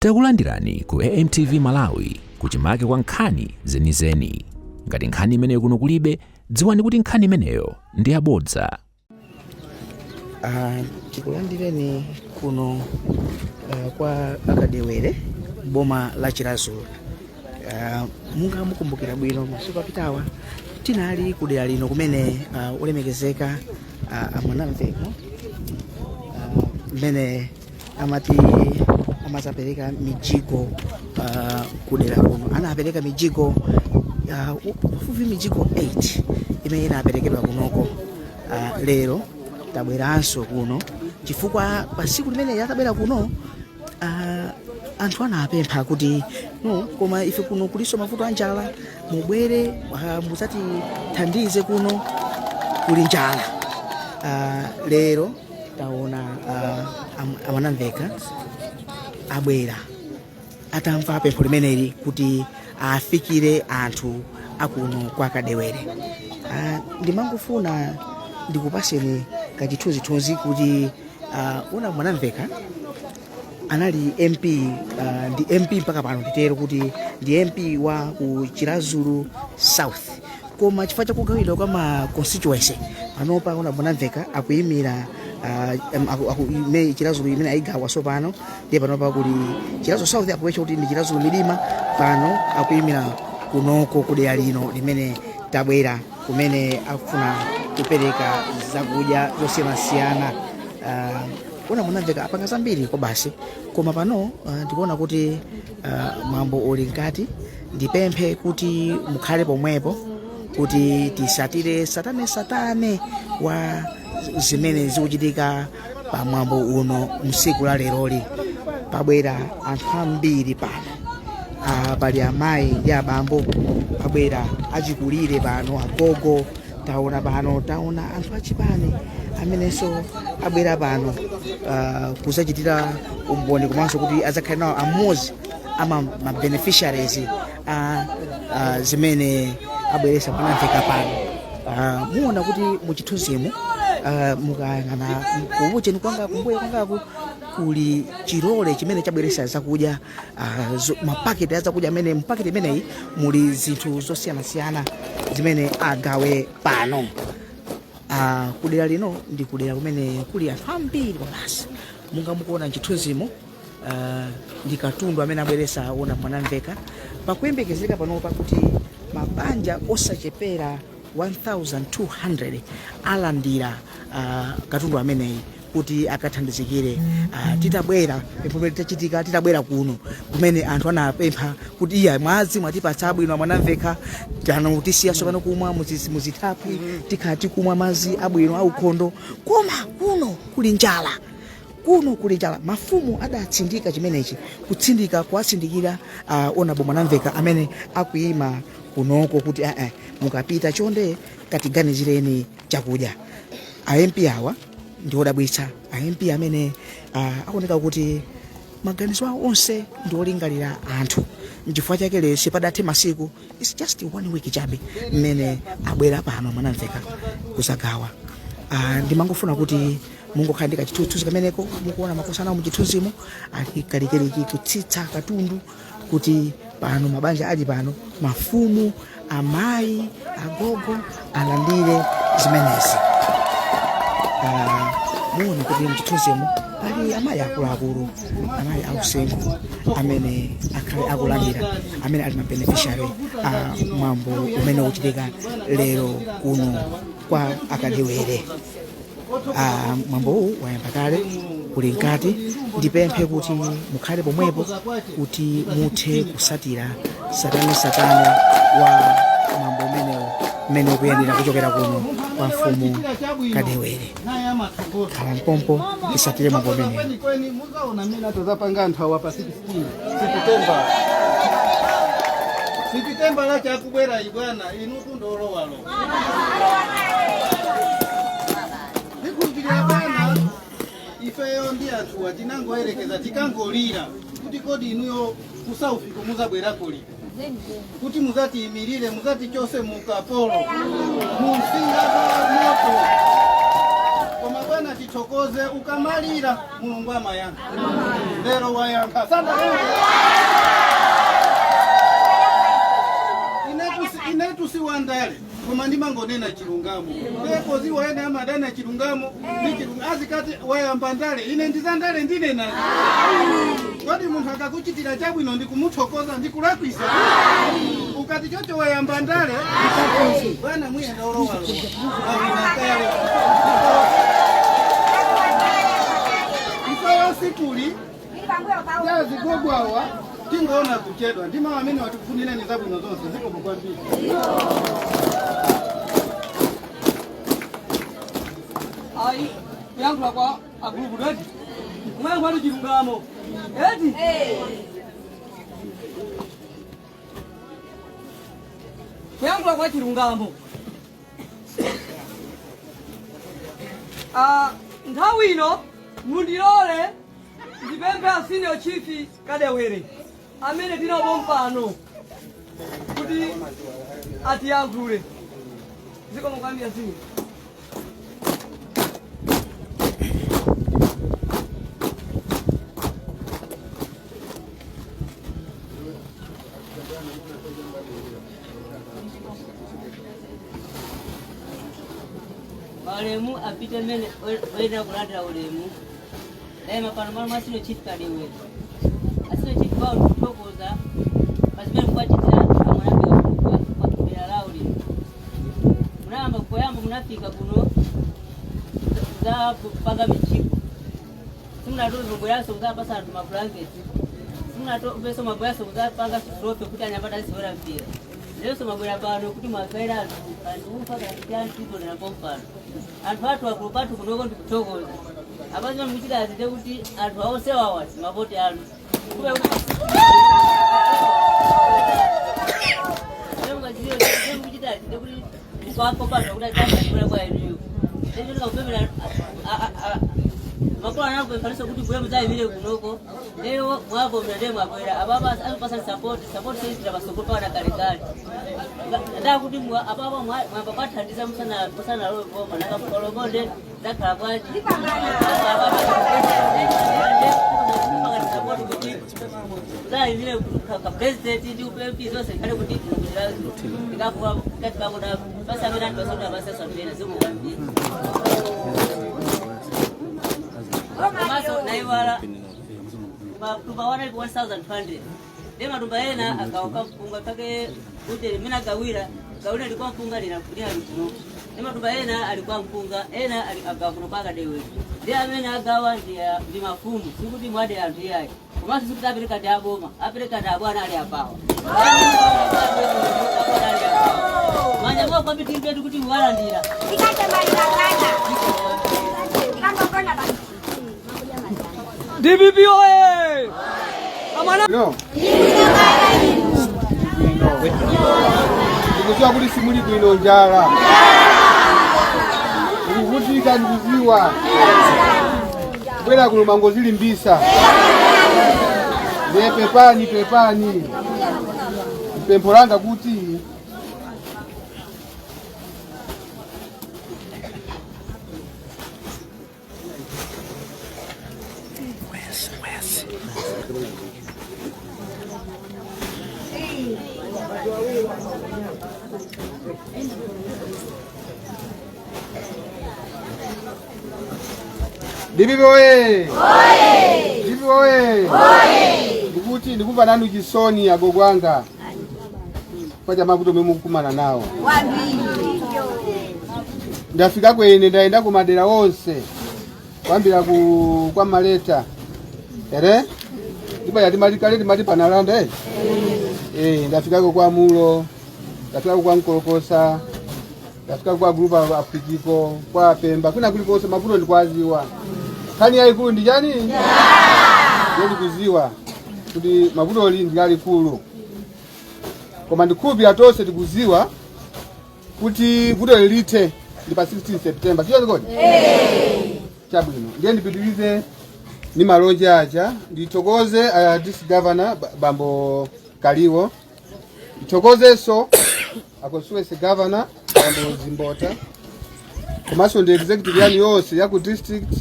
Takulandirani ku AMTV Malawi, kuchimake kwa nkhani zenizeni. Ngati nkhani imeneyo kuno kulibe, dziwani kuti nkhani imeneyo ndi yabodza. Tikulandireni kuno kwa Akadewere, boma la Chiradzulu. Munga mukumbukira bwino, masiku apitawa tinali kudera lino kumene olemekezeka a Mwanamvekha mmene amati amazapereka mijigo kudera kuno. Anapereka mijigo pafupi mijigo 8 imene inaperekedwa kunoko. Lero tabweranso kuno chifukwa pa tsiku limene atabwera kuno anthu anapempha kuti, "No, koma ife kuno kuliso mavuto a njala, mubwere mudzatithandize, kuno kuli njala." Lero taona a Mwanamvekha abwera atamva pempho limeneli kuti afikire anthu akuno kwa Kadewere. Ndimangofuna ndikupaseni kachithunzithunzi kuti una Mwanamvekha anali MP, ndi MP mpaka pano, nditero kuti ndi MP wa ku Chiradzulu South, koma chifukwa chakugawidwa kwa ma constituency, panopa una Mwanamvekha akuyimira Chiradzulu imene ayigawa sopano. Ndiye panopa kuli Chiradzulu South, akuwetcha kuti ndi Chiradzulu Midima. Pano akuyimira kunoko kudera lino limene tabwera, kumene akufuna kupereka zakudya zosiyanasiyana. Una Mwanamvekha apanga zambiri kwa basi, koma pano ndikuona kuti mwambo uli mkati. Ndipemphe kuti mukhale pomwepo kuti tisatire satane satane wa zimene zikuchitika pa mwambo uno msiku la leroli. Pabwera anthu ambiri pano. Pali amayi ndi abambo, pabwera achikulire pano, agogo taona pano, taona anthu achipani amenenso abwera pano kuzachitira umboni komanso kuti adzakhale nawo amodzi ama ma beneficiaries a zimene abweresa Mwanamvekha pano. Muona kuti muchithunzimu, mukayang'ana kuucheni kwanga, kumbuyo kwangaku kuli chilole chimene chabweresa zakudya, mapaketi a zakudya amene mpaketi imeneyi muli zinthu zosiyanasiyana zimene agawe pano. Kudera lino ndi kudera kumene kuli anthu ambiri kwabasi. Munga mukuona mchithunzimo, ndi katundu amene abweresa ona Mwanamvekha. Pakuyembekezeka panopa kuti mabanja osachepera 1200 alandira katundu ameneyi kuti akathandizikire. Titabwera, pempho litachitika, titabwera kuno kumene anthu anapempha kuti, "Iya, mwadzi mwatipatsa abwino, Mwanamvekha, tano tisiyaso pano kumwa muzithaphwi, tikhala tikumwa madzi abwino aukhondo, koma kuno kuli njala, kuno kuli njala." Mafumu adatsindika chimenechi, kutsindika, kuwatsindikira honourable Mwanamvekha amene akuyima kunoko kuti, "Mukapita chonde katiganizireni chakudya." A MP awa ndi odabwitsa, a MP amene akuoneka kuti maganizo awo onse ndi olingalira anthu. Nchifukwa chake lero sipadathe masiku, it's just one week chabe mmene abwera pano Mwanamvekha kuzagawa. Ndimangofuna kuti mungokhala ndi kachithunzithunzi kameneko. Mukuona makosana muchithunzimo ali kalikeliki kutsitsa katundu kuti pano mabanja ali pano, mafumu, amayi, agogo alandire zimenezi. Muona kuti mchithunzimo pali amayi akuluakulu, amayi ausinkhu amene akhale akulandira, amene ali ma beneficiary a mwambo umene ukuchitika lero kuno kwa Akadewere. Mwambo uwu wayamba kale, uli mkati. Ndipemphe kuti mukhale pomwepo kuti muthe kusatira satane satane wa mwambo umenewu mmene ukuyendera kuchokera kuno kwa mfumu Kadewere. Khala mpompo, tisatire mwambo umenewu. Kwenikweni muzaona mmene atazapanga anthu awa pa 16 September. September lache akubwera ibwana, inu tundolowalo ndikhulupirira bwana. Ifeyo ndi anthuwa tinangoyerekeza, tikangolira kuti, "Kodi inuyo ku South muzabwerako liti kuti muzatiyimirire, muzatichose mu ukapolo, munsinga za moto?" Koma bwana Bwana tithokoze, ukamalira Mulungu amayankha. Lero wayankha sanda inetu si wandale, koma ndimangonena chilungamo. Pepo ziwaene amadana chilungamo ndi chilungamo azikati wayamba ndale, ine ndizandale ndinena. Kodi munthu akakuchitira chabwino ndikumuthokoza ndikulakwisa? Ukati chocho wayamba ndale, bwana muyenda olowalowa awina kale. Ifeyo sikuli yazigogwawa, tingoona kuchedwa ndima amene watikufunireni zabwino zonse. Zikomo kwambiri. Ayi, kuyankhula kwa agulupu eti kumayankhula chilungamo eti. Kuyankhula kwa chilungamo. Ah, nthawi ino mundilole ndipemphe a Senior Chief Kadewere amene tinapo mpano kuti atiyankhule. Zikomo kwambiri, senior. Malemu apite mene oenda kulandira ulemu. Daima pano malo mwa Senior Chief Kadewere. A Senior Chief wawo, ndikuthokoza pazimene mukwachitira amunafika kwa dera lawo lino. Munayamba poyamba munafika kuno za kupanga michiko, simunatope mabweranso kuzapasa anthu mabulanketi, simunatopenso mabweranso kuzapanga trophy kuti anyamata azisewera mpira. Leronso mabwera pano kuti mwagaira anthu anthu ufa kana kuti anthu iponerapo mpano anthu athu akulu pathu kunoko. Ndikuthokoza apazima mukuchita azite kuti anthu aonsewawa mavoti anu kube mukuchita azite kuti mukawakopano kuti azabwera kwa inuyo. Ndikakupemera makolo anakupemphanisa kuti bwe muzayimire kunoko, lero mwavomera, ndiye mwabwera apapa azipasani support. Support seizira pasoko pana kalekale ndakuti apapa mwamba kwathandiza musanalowe boma nakakolobonde zakhala bwanji support kuti muzayimire ka president ndi MP zonse khale kuti ndikafuwa katikakona basi amene anthu asoti abasasapena zikukwambiri. Komanso naiwala matumba wana alipo 1200, ndi matumba ena agawaka mpunga kake kuti limene agawira gawira alikuwa mpunga lina lina kuno, ndi matumba ena alikuwa mpunga ena agawa kuno kwa Kadewere. Ndi amene agawa ndi mafumu, sikuti mwade anthu iyayi. Komanso sikuti apereka ndi aboma, apereka ndi abwana ali apawa manja mwa kwambi timpetu kuti muwalandira. DPP oye! Amana No. Ndikuziwa kuti simuli bwino, njala, ndikuvutika, ndikuziwa kubwera kuno mangozilimbisa. Ndiye pepani, pepani. Mpempho langa kuti DPP oye! DPP oye! Ndikuti ndikumva nanu chisoni, agogo anga, kwa mavuto omwe mukukumana nawo. Ndafika kwene, ndayenda ku madera onse kuyambira ku kwa Maleta ere ndipo yatimati kale timati panalanda eh eh ndafikako kwa Mulo, ndafikako kwa Nkolokosa, ndafikako kwa group Apikiko, kwa Pemba, kuna kulikonse mavuto ndikwaziwa. Nkhani yayikulu ndi chani? Ndiye ndikuziwa kuti mavutoli ndi lalikulu, koma ndikhulupirira tonse tikuziwa kuti vuto lilithe ndi pa 16 September, sicho kodi? Chabwino, ndiye ndipitirize ni malonje aja. Ndithokoze district governor Bambo Kaliwo, ndithokozenso a constituency governor Bambo Zimbota. Komanso ndi executive yanu yonse ya ku district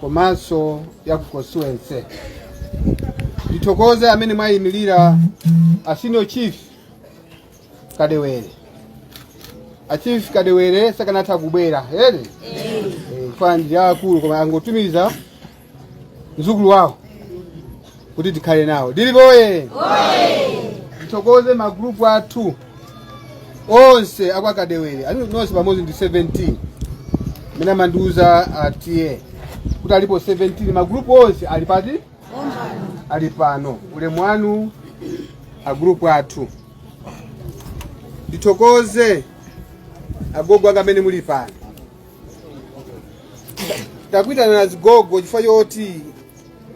komanso ya ku constituency. Ndithokoze amene mwayimirira a senior chief Kadewere. A chief Kadewere sakanatha kubwera ere, chifukwa ndi akulu, koma angotumiza mzukulu wawo kuti tikhale nawo. DPP oye! Ndithokoze magrupu athu onse akwa Kadewere ani nonse pamodzi ndi 17, amene amandiuza atiye kuti alipo 17. Magrupu onse ali pati? Ali pano. Ulemu wanu agrupu athu. Ndithokoze agogo anga amene muli pano. Takuitana na zigogo chifukwa choti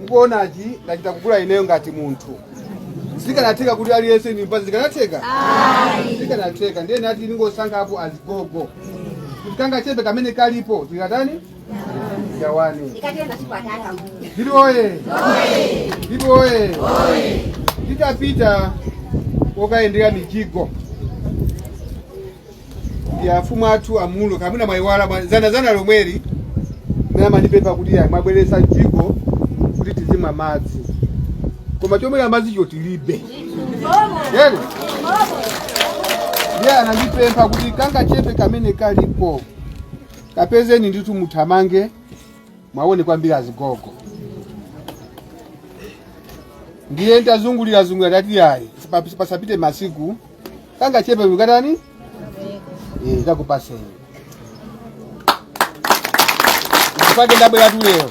mukuonachi ndachita kugula ineyo ngati munthu. Zikanatheka kuti aliyense nimpa? Zikanatheka? Zikanatheka. Ndiye nati ningosankhapo azigogo kuti kanga chepe kamene kalipo tikatani, gawane. DPP oye! DPP oye! Titapita kokayendera mijigo ndi afumu athu amulo kamwina mwayiwala zanazana lomweri mmene amandipempha kuti ayi, mwabweretsa mjigo kuti tizimwa madzi, koma chomwera madzicho tilibe ere. Ndiye anandipempha kuti kanga chepe kamene kalipo kapezeni ndithu, muthamange mwaone kwambiri azigogo. Ndiye ndazungulira zungulira, tati ayi, pasapite masiku kanga chepe mukatani, takupaseni. Ndipake ndabwera tu lero,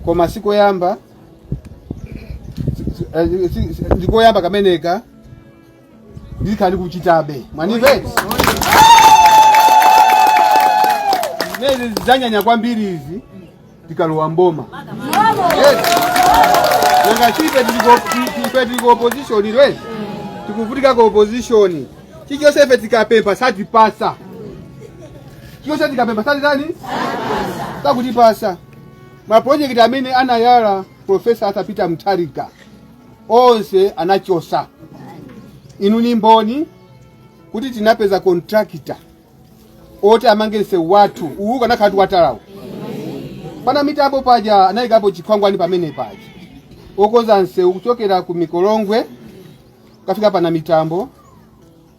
koma sikoyamba, ndikoyamba kameneka, ndikhala ndikuchitabe. Mwanimveti zimene zanyanya kwambiri izi tikalowa mboma. Yes. Nanga chipe ife tili ku opposition lwezi, tikuvutika ku opposition. Chilichonse ife tikapempha satipasa, chilichonse tikapempha satitani, sakutipasa. Maprojekti amene anayala Professor Arthur Peter Mutharika onse anachosa. Inu ni mboni kuti tinapeza contractor oti amange msewu wathu uwu kanakhala watalawu pana mitambo paja, anayikapo chikhwangwani pamene paja okonza msewu kuchokera ku Mikolongwe kafika pana mitambo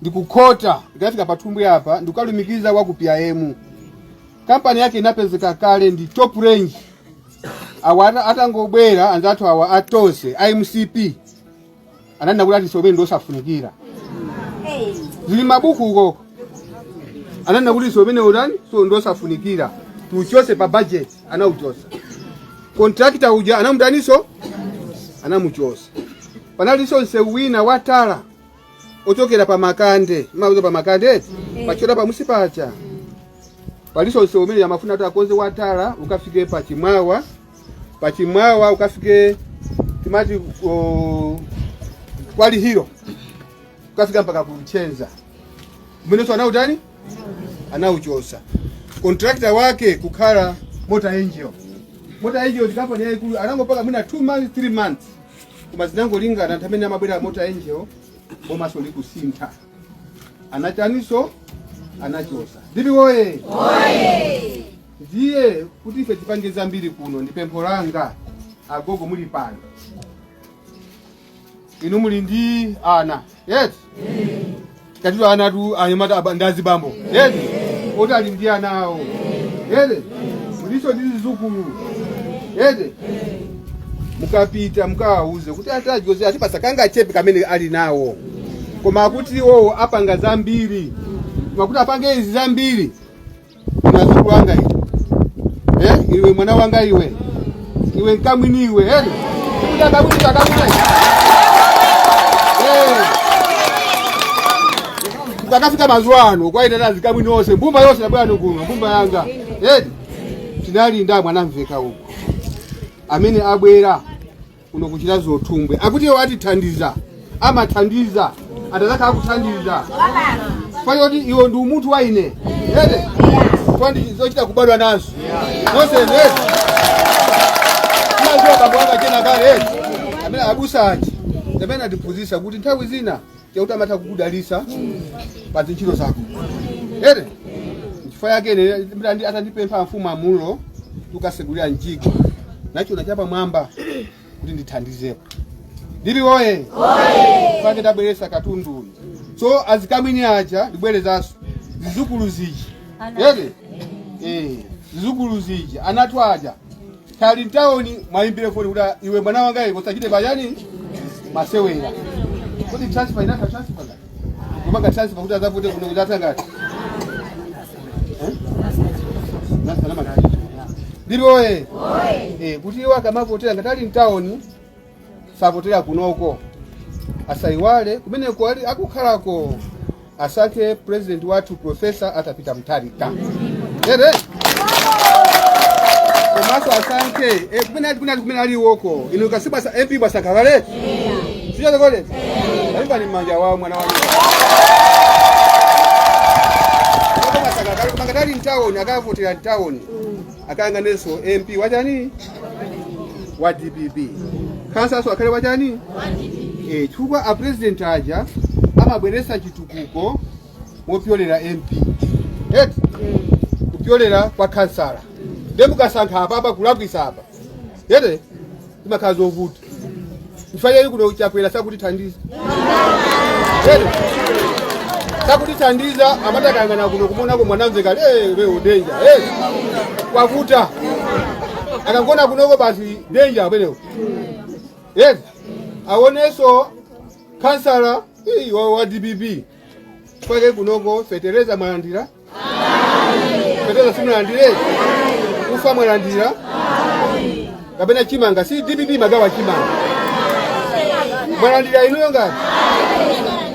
ndikukhota ikafika pathumbwe apa ndikukalumikiza wa ku PIM. Kampani yake inapezeka kale ndi Top Range. Awa atangobwera anzathu awa atonse IMCP ananena kuti ati somene ndosafunikira, zili mabuku ukoko. Ananena kuti somene utani so ndosafunikira, tiuchose pa budget. Anauchosa. Contractor uja anamutaniso, anamuchosa. Panalinso msewu wina watala ochokera pa Makande, mauzo pa Makande eti pachora pamusi pacha, palinso msewu umene amafuna kuti akonze watala ukafike pa Chimwawa, pa Chimwawa ukafike timati kwali hiro ukafika mpaka ku Luchenza. Umenenso anautani, anauchosa. Contractor wake kukhala Motor Angel. Motor Angel ndi kampani yayikulu, anangopaka mwina 2 months, 3 months, koma zinangolingana anthu amene amabwera Motor Angel bomaso likusintha, anachaniso, anachosa. DPP oye! Ndiye kuti ife tipange zambiri kuno, ndi pempho langa agogo muli pano, inu muli ndi ana yes, tatizo ana tu anyamata ndi azibambo yes, oti ali ndi ana awo yes, muliso ndi zizukulu yes. Mukapita mukawauze kuti atajoze atipasa kanga chepe kamene ali nawo, koma akuti iwowo apanga zambiri, koma kuti apange izi zambiri nazukulu anga iwe, iwe mwana wanga iwe, iwe nkamwini iwe ere kuti akamwini akamwini Ukakafika mazuwa ano kwaitana zikamwini onse, mbumba yonse yabwera kuno, mbumba yanga edi tinalinda mwanamveka uku amene abwera kuno kuchita zothumbwe, akuti iwo atithandiza, amathandiza atazakhala kuthandiza payoti iwo ndi umunthu wa ine ere kwandi zochita kubadwa nazo nonse ere mazuwa bambo anga chena kale ere amene abusa aji amene atiphunzitsa kuti nthawi zina chakuti amatha kukudalisa pa zintchito zako ere. Chifukwa yake ine atandipempha mfumu amulo tukasegulira mjigo nachiona chapamwamba kuti ndithandizepo. DPP oye! Pake ndabweresa katundu uyu. So azikamwini aja ndibwerezanso zizukulu ziji yete, zizukulu ziji anatu aja kali mtawoni mwayimbire foni kuti iwe mwana wanga iwe usachite pachani masewera kuti transfer inatha transfer ngati kupanga transfer kuti azavute kuno kuti atha ngati. Eh? DPP oye! Kuti iwo akamavotera ngati ali mtawoni savotera kunoko, asaiwale kumeneko ali akukhalako, asankhe president wathu Professor Arthur Peter Mutharika ere, komanso asankhe kumene ali kumene aliwoko. Inu kasibwa MP bwasankha kale sichazakole alimbani mmanja wawo mwana wanu koma ngati ali mtawoni akavotera mtawoni akayang'anenso MP wachani wa DPP, khansaso akhale wachani, chifukwa a president aja amabweresa chitukuko mopyolera MP eti kupyolera kwa khansala. Nde mukasankha apa apa kulakwisa apa ete imakhala zovuta. Chifukwa chake kuno Chakwera sakutithandiza ete sakutithandiza, amatakangana kuno kumonako Mwanamveka leo danger kwavuta akangona kunoko basi danger pamenepo. Yes, aonenso kansala wa DPP kwake kunoko. Fetereza mwalandira? Fetereza simulandire? Ufa mwalandira kapena chimanga? Si DPP magawa chimanga, mwalandira inuyo? Ngati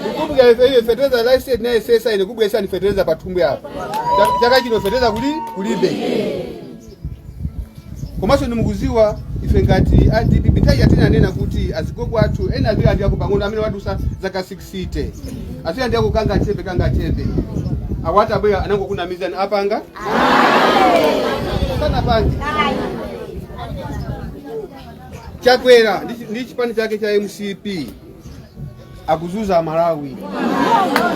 kukumbuka ife iyo fetereza last naye sesa ine kubwesa ni fetereza pathumbu apa. Chaka chino fetereza kuli kulibe. Komanso ndimukuziwa ife ngati a DPP nthawi yatinanena kuti azigogo athu ena azilandiyako pang'ono amene wadusa zaka 60 azilandiyako kanga chepe kanga chepe. Awati abwera anangokunamizani, apanga sanapange. Chakwera ndi chipani chake cha MCP akuzuza Malawi.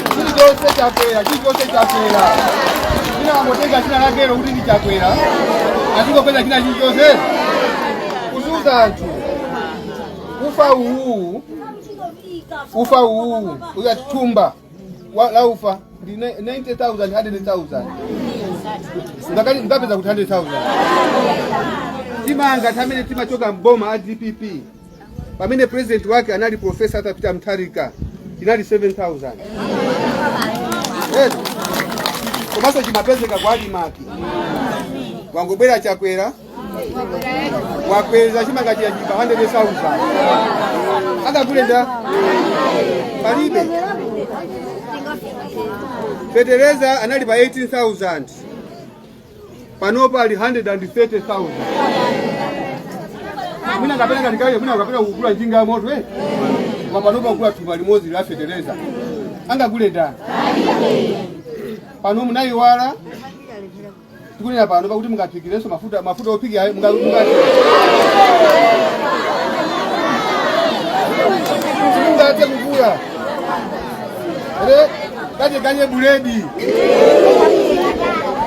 Chilichonse Chakwera, chilichonse Chakwera. Ina wangotenga china lakelo kuti ndi Chakwera, azingopeza china chilichonse kuzuza anthu. Ufa uwu, ufa uwu uya thumba la ufa ndi 90,000, 100,000. Ngakali ngapeza kuti 100,000 timanga tamene timachoka mboma a DPP pamene president wake anali Professor Arthur Peter Mutharika inali 7000. Yes. Komanso chimapezeka kwa ADMARC. Wangobwera Chakwera wakweza chimanga chiya chipa 100,000, akagulenda palibe. Fetereza anali pa 18,000, panopa ali 130,000. Mwina kapena katikali mwina kapena kugula njinga ya moto koma panopa kugula thumba limodzi la fetereza angagule ndani? Pano munayiwala tikunena pano pakuti mungaphikirenso mafuta, mafuta ophikira simungathe kugula ere kati kanye buledi.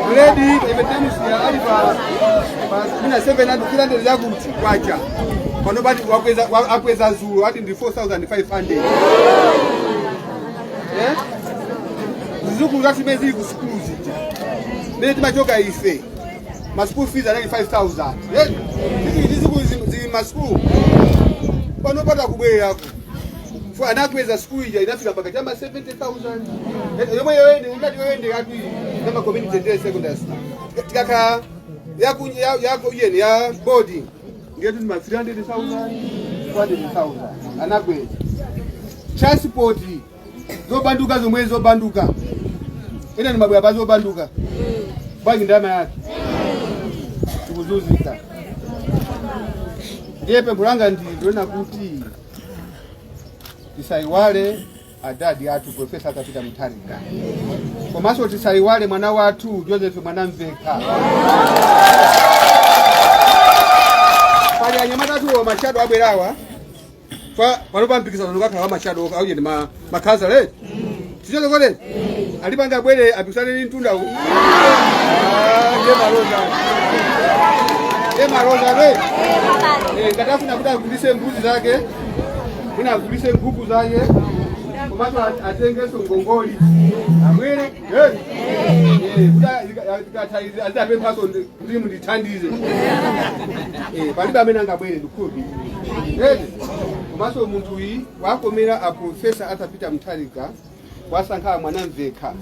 Buledi imetemusiya ali pa mina 700 300 yakuti kwacha, pano pati wakweza akweza zulo ati ndi 4500. Eh, zizukulu zathu zimene zili ku sukulu zija, mene timachoka ife ma school fees anali 5000. Eh, zizukulu zili ma school pano pata kubwererako anakweza skulu ija inafika mpaka chama 70,000. Eh, yomwe yoyende ingati yoyende yatu nama community day secondary school tikakhala yaku yako iyeni ya boarding ngetu ma 300,000, 400,000 anakweza. Transport zobanduka zomwe zobanduka ina ni mabwera pa zobanduka bwanji ndalama yake tikuzuzika. Ndiye pempho langa ndilona kuti tisayiwale adadi athu Professor Arthur Peter Mutharika, komanso tisayiwale mwana wathu Joseph Mwanamveka. Pali anyamata athu ma shadow abwerawa pano pa mpikisano ukakhala wa ma shadow auye ndi makhansala. Sichotokole alipanga bwere apisane ndi mtunda uwu. Ah, ndiye maloza, ndiye maloza we. Ngati afuna kuti agulise mbuzi zake, mwina agulise nkhuku zake, komanso atengenso ngongoli abwere. Kuti azapemphaso kuti mundithandize. Palibe amene angabwere, ndikhulupirira eti. Komanso munthu uyi wakomera a Professor Arthur Peter Mutharika, wasankha Mwanamvekha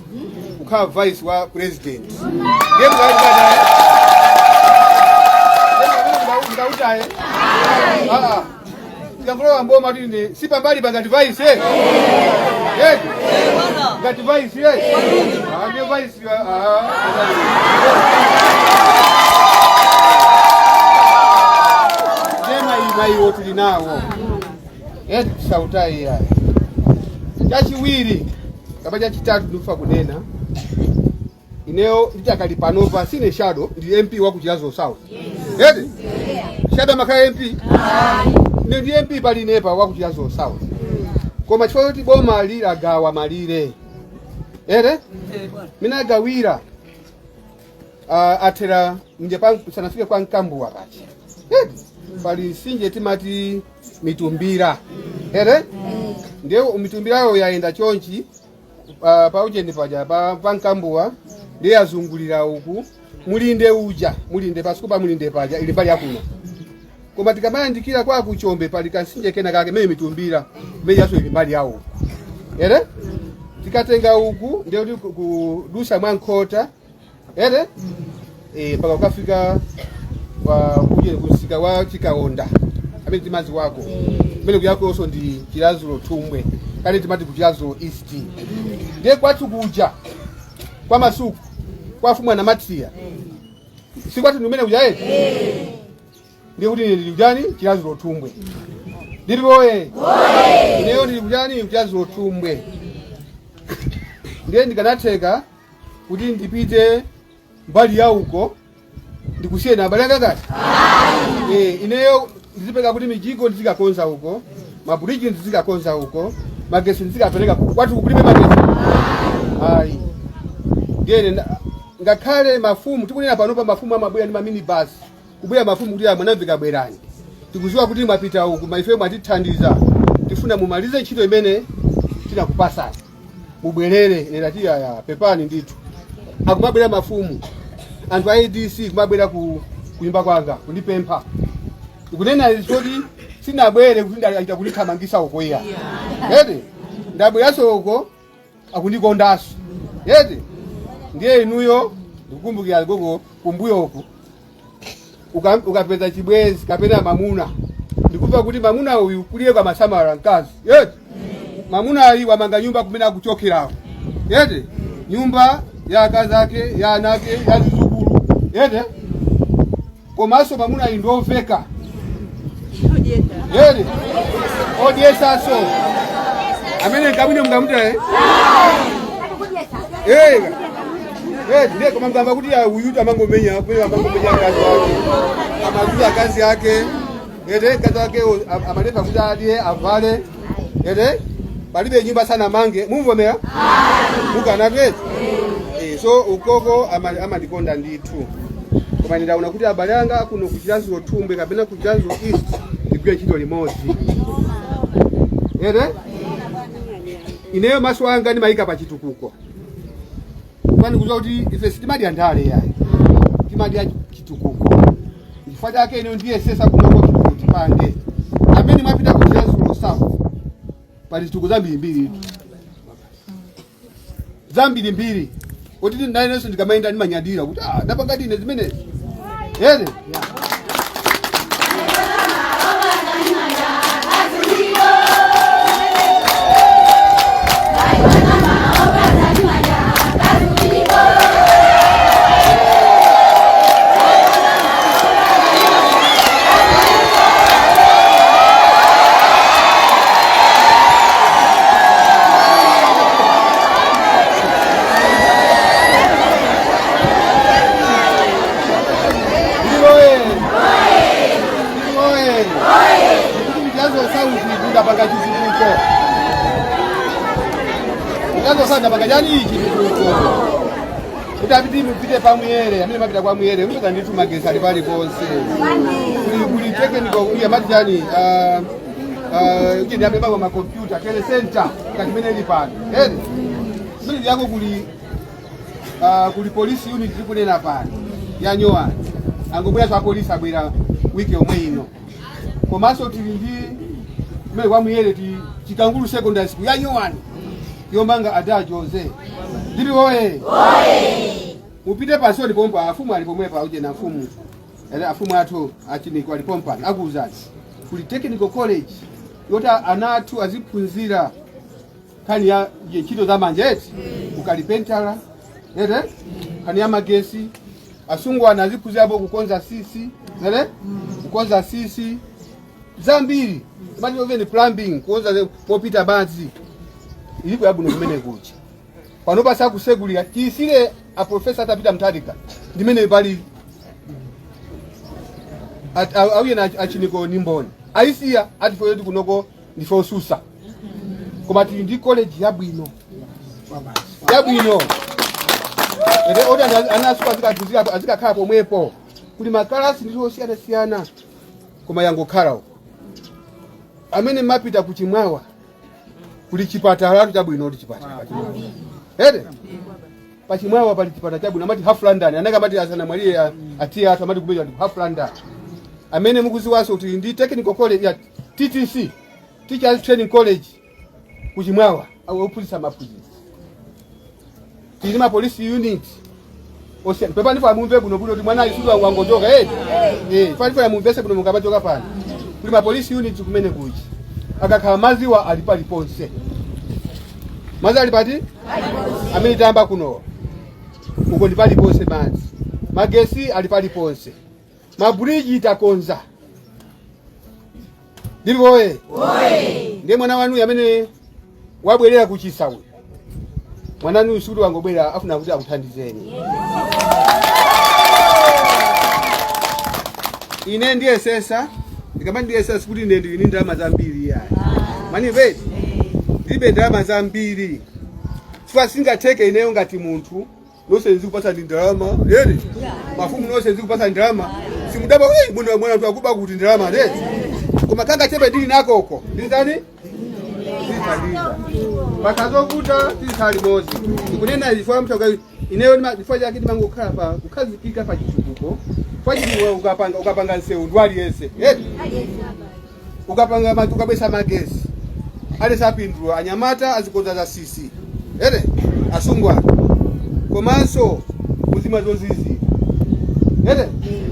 kukhala vice wa president. Ndiye mkautaye tikangolowa mboma tine si pambali pa ngati vice eh ngati vice eh. Ah, ndiye vice. Ah, ndiye mayimayiwo tili nawo eti, tisautaye yayi. Chachiwiri kapa chachitatu ndikufa kunena, ineyo nditakali panopa sine shadow, ndi MP wa ku Chiradzulu South eti. Shadow amakhala MP, ine ndi MP pali inepa wa ku Chiradzulu South. Koma chifukwa choti boma lilagawa malire ere mina agawira, athera nje pa sanafike kwa Mkambuwa pachi eti, pali msinje timati Mitumbira ere. Ndiye mitumbirayo yayenda chonchi, paujeni paja pa Mkambuwa, ndiye yazungulira uku mulinde uja, mulinde pasiku pa mulinde paja ili mbali yakuno. Koma tikamayandikira kwa kuchombe pali kansinje kena kake mene mitumbira mene yaso ili mbali yawo ere. Tikatenga uku ndiye kuti kudusa mwa Nkhota ere, mpaka ukafika kwa kuje kusika wa Chikaonda amene timazi wako kumene kuyakonso ndi Chiradzulu Thumbwe, kale timati ku Chiradzulu East. Ndiye kwathu kuja kwa Masuku kwa fumu Anamatiya si kwathu ndi kumene kuja eti. Ndiye kuti ine ndili kujani Chiradzulu Thumbwe. Ndili oye, ineyo ndili kujani Chiradzulu Thumbwe. Ndiye ndikanatheka kuti ndipite mbali ya uko ndikusiyeni abale anga ngati ineyo ndizipeka kuti mijigo ndizikakonza uko, mabridge ndizikakonza uko, magesi ndizikapereka kwathu kulibe magesi ayi. Ndiye ine ngakhale mafumu tikunena panopa, mafumu amabwera ndi maminibus, kubwera mafumu kuti Mwanamvekha bwerani, tikuziwa kuti mwapita uku, maife mwatithandiza, tifuna mumalize ntchito imene tinakupasani, mubwerere. Ine aya, pepani ndithu. Akumabwera mafumu, anthu a ADC kumabwera ku kunyumba kwanga kundipempha. Ndikunena izi choti sinabwere kuti ndachita kundithamangisa uko iya eti, ndabweranso uko akundikondanso eti. Ndiye inuyo ndikukumbukira gogo kumbuyo uku, ukapeza chibwezi kapena mamuna, ndikumva kuti mamuna uyu kuliye kwa masamala mkazi eti, mamuna ayi wamanga nyumba kumene akuchokerawo eti, nyumba ya akazi ake, ya ana ake, ya zizukulu eti. Komanso mamuna ayi ndioveka eti, odyesaso amene nkabwino mungamuta ndiye koma mkamba kuti ya uyu amangomenya kumene amangomenya akazi ake, amazuza akazi ake ete, mkazi wake amalepa kuti adye avale ete, palibe nyumba sanamange, mumvomera mukanatu eti. So ukoko amandikonda ndithu. Koma ndaona kuti abale anga kuno ku Chiradzulu Thumbwe kapena ku Chiradzulu East ndigwire ntchito limodzi ere. Ineyo maso anga ndimayika pa chitukuko, kwani kuziwa kuti ife sitimadya ndale yayi, timadya chitukuko. Chifukwa chake ine ndiyesesa kunoko chitukuko tipange. Amene mwapita ku Chiradzulu South pali zitukuko zambirimbiri, zambirimbiri kuti ndinenso ndikamayenda ndimanyadira kuti ah, ndapanga ndine zimenezi ere. Ndiwoye, ndiwoye kuti michazo sauti ndapanga chitukuko. Chilazulu South ndapanga chani chitukuko. Kuti apiti mupite pamuyere, amene mapita kwa Muyere, mupita ndithu magesi ali paliponse. Kuli technical uya mati chani uche ndi ma computer telecenter ngati imene ili pano. Ere. Imene yako kuli police unit tikunena pano ya nyowani. Angobwera za polisi abwera wiki yomwe ino. Komanso tili ndi kumene kwa Muyere ti Chikangulu Secondary School ya nyowani yomanga ada Jose. Ndili woye. Mupite pansi alipompa afumu alipomwepa uje na mfumu. Ere afumu athu achiniko alipompa akuuzani. Kuli technical college yoti ana athu aziphunzira nkhani ya ntchito za manja eti ukalipentala ere nkhani ya magesi asungwana aziphunzirapo kukonza sisi ere kukonza sisi zambiri mati oveni plumbing kukonza popita madzi ilipo yabwino kumene kuja pano pasakusegulira tiyisire a professor atapita Mutharika ndimene pali auye na achiniko ni mboni aisiya atifoye kuti kunoko ndife osusa koma tili ndi college yabwino yabwino ere oti ana azikaphunzira azikakhala pomwepo kuli makalasi ndi osiyanasiyana koma yangokhala uko amene mapita kuchimwawa kuli chipatala chabwino kuti chipatala pachimwawa ere pachimwawa pali chipatala chabwino amati half London anaka amati asana mwaliye atiye athu amati kumene half London amene mukuziwanso kuti ndi technical college ya TTC, Teachers Training College, kuchimwawa au ophunzitsa maphunzitsi. Tili ma police unit osiyana. Pepa ndipo amumve bwino bwino kuti mwana alisudu wangochoka eh eh fani fani mumvese bwino mukapachoka pano. Kuli ma police unit kumene kuchi akakhala maziwa ali paliponse. Mazi ali pati amene tamba kuno uko ndi paliponse madzi, magesi ali paliponse, mabridge takonza. Ndili oye ndiye mwana wanu amene wabwerera kuchisawe, mwana wanu sikuti wangobwera, afuna kuti akuthandizeni. Ine ndiyesesa, ndikama ndiyesesa sikuti ine ndili ndi ndalama zambiri yayi, manimveti ndilibe ndalama zambiri chifukwa singatheke ineyo ngati munthu nonse nzikupasa ndi ndalama lere mafumu nonse nzikupasa ndalama simudaba hey, mwana mwana tu akuba kuti ndalama lere koma kanga chepe ndili nakoko nditani ndithandiza pakazovuta tizikhala limodzi. Ndikunena chifukwa mthu ineyo chifukwa chake ndimangokhala pa kukhazikika pa chitukuko kwa chitukuko. Ukapanga nsewu ndi aliyense eti ukapanga ukabwesa magesi alesi apindula anyamata azikonza za sisi ere asungwana komanso muzima zozizi ere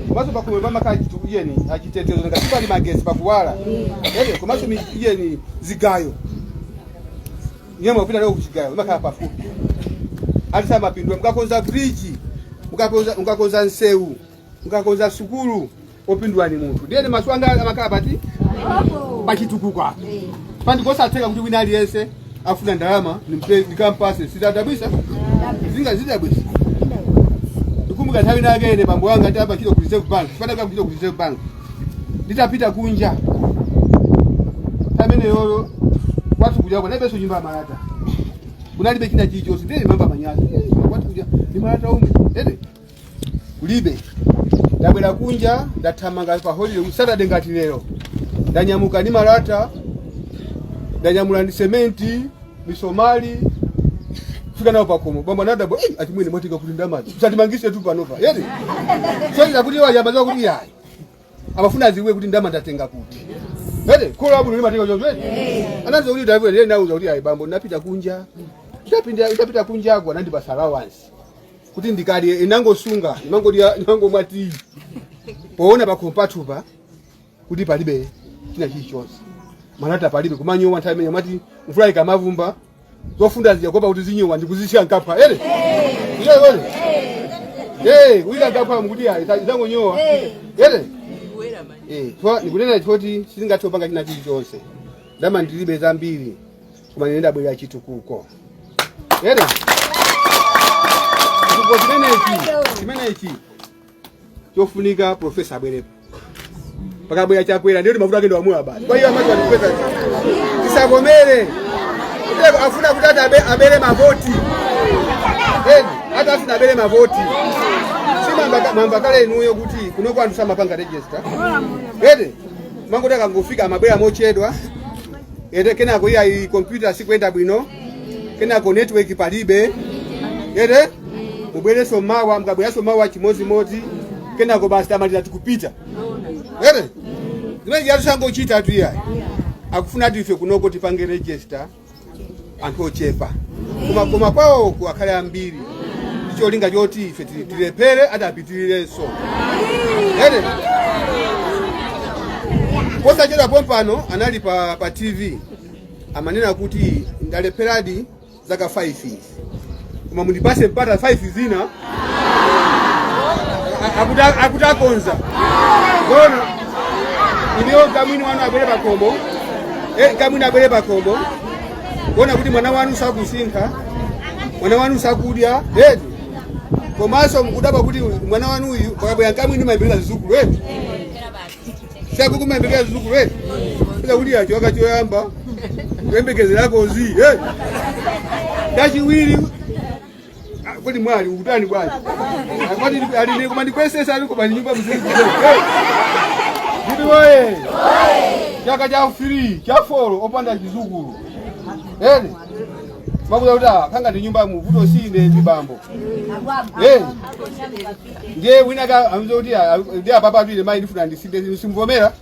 komanso pakume pamakhala chitu iyeni achitetezo ngati pali magesi pakuwala ere komanso iyeni zigayo nyama kupita leo kuchigayo imakhala pafupi alisa mapindula. Mukakonza bridge, mukakonza nsewu, mukakonza sukulu, opindula ni munthu. Ndiyene maso anga amakhala pati pachitukuko apa pandikosatheka kuti wina aliyense afuna ndalama ndikampase sizadabwisa zinga zidabwisa. Ndikumbuka nthawi inake ine bambo wanga nditapa ntchito ku Reserve Bank, chifanaka kuchito ku Reserve Bank, nditapita kunja nthawi imeneyoyo kwathu kuja kunalibenso nyumba ya malata, kunalibe china chilichonse. Ndiye mamba manyazi. Kwathu kuja ndi malata omwe ere kulibe. Ndabwera kunja ndathamanga pa holiday Saturday ngati lero, ndanyamuka ndi malata, ndanyamula ndi sementi, misomali, kufika nawo pakomo. Bambo anadabwa, "Eh, achimwene mwatika kuti ndamazi usatimangise tu panopa yeti." So kuti wayamba kuti yayi amafuna aziwe kuti ndama ndatenga kuti ete kola abuno limatenga choncho ete anaanza kuti ndawe ndiye nauza kuti ayi bambo ndapita kunja ndapita kunjako anandipasa allowance kuti ndikadye inangosunga imangodya imangomwa tii poona pakhomo pathupa kuti palibe china chilichonse, malata palibe, kumanyowa nthawi imene mati mvula ikamavumba zofunda zija kuopa kuti zinyowa ndikuzisiya nkapha ere iyo ere eh kuika nkapha mukuti ayi izangonyowa ere eh so ndikunena choti sizingathe kupanga china chilichonse, ndama ndilibe zambiri koma ine ndabwera chitukuko ere chitukuko chimenechi chofunika professor abwerepo. Pakabwera Chakwera ndiyo mavuto ake ndiwamula basi. Kwa hiyo amati watipesa tisavomere. Kuteko afuna kuti ati abere mavoti. Eni, ati afuna abere mavoti. Si mwamba kale inuyo kuti kunoko anthu samapanga register. Eti, mangoti akangofika amabwera mochedwa. Ete kenako iya i computer sikwenda bwino. Kenako network palibe. Ete, mubwereso mawa, mukabwereso mawa chimozimozi. Kenako basi tamaliza tikupita. Ete, zimene jatu sangochita tu iyayi. Akufuna ati ife kunoko tipange register anthu ochepa, koma kwawo akhale ambiri, ndicholinga choti ife tilephere ati apitirirenso. Ere posachedwa pompano anali pa TV amanena kuti ndalepheradi zaka 5 izi, koma mundipase mpata 5 zina. Akuti akonza kona iniyo kamwini wanu abwere pakhomo, kamwini abwere pakhomo kuona kuti mwana wanu sakusinkha, mwana wanu sakudya eti, komanso mukudabwa kuti mwana wanu uyu pakabwera nkamwini mayembekeza zizukulu eti, sakukumayembekeza zizukulu eti, eza kuti achiwaka choyamba kuyembekezerako zi kachiwiri. Ah, kodi mwali ukutani bwanji? Akwati alini koma ndikwesesa ali koma nyumba mzee. Ndidi woye. Chaka cha 3, cha 4 opanda chizukulu. Eni. Makuza kuti ah, kanga ndi nyumba muvuto sine ndi bambo. Ndiye wina ka amzo kuti ah, ndiye apapa tuile mai ndifuna ndisinde simvomera.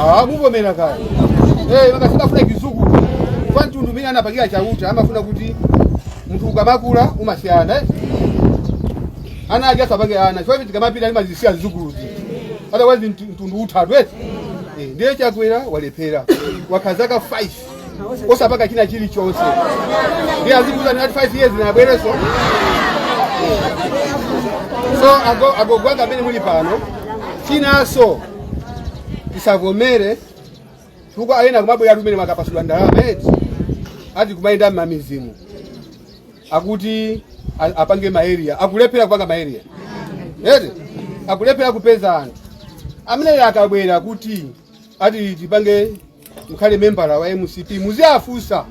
Ah, muvomera kaya. Makasindafuna kizukulu. Kwa mtundu mimi anapangira chauta amafuna kuti munthu ukamakula umasiyana, eh? Ana ake asapange ana chifukwa tikamapita limazisiya zizukuluzi, otherwise mtundu uthatu eti. Ndiye Chakwera walephera, wakhazaka 5 osapanga china chilichonse, ndiye azikuza nati 5 years nabwereso. So agogwanga amene muli pano, chinanso tisavomere chifukwa ayena kumabwera tumene makapasidwa ndalama eti, ati kumayenda m'mamizimu akuti apange ma area, akulephera kupanga ma area eti, akulephera kupeza anthu amene akabwera kuti ati tipange mukhale membala wa MCP, muziafusa